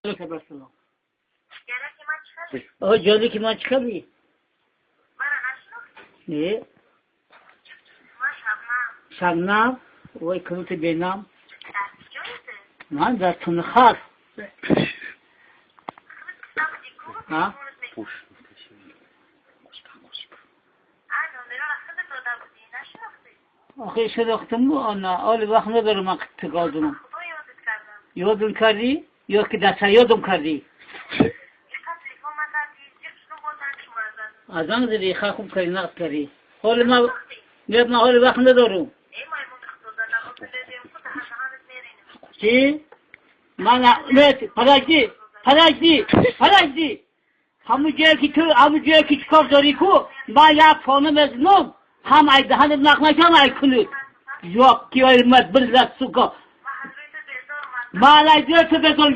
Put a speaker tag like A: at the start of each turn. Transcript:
A: Алейкум. О, ҷоли ки ман чӣ кардӣ? Не. Шабнам, вой, кунути бенам. Ман дар Тунхар. А? Охи шинохтуму ана, оли вақт надорам ман қиттиқодунам. Ёдум кардӣ ё ки дар ёдум кардӣ? Аз занг задӣ, ха, хуб кардӣ, нақд кардӣ. Ҳоли ман нет, ман ҳоли вақт надорам. Чӣ? Ман нет, подожди, подожди, подожди. Ҳамун ҷое ки ту, ҳамун ҷое ки чӣ кор дорӣ ку, ман як фона мезанам, ҳам ай даҳанат нақд накам, ай кунут. Ёб ки, сука. Ман ай ту безор.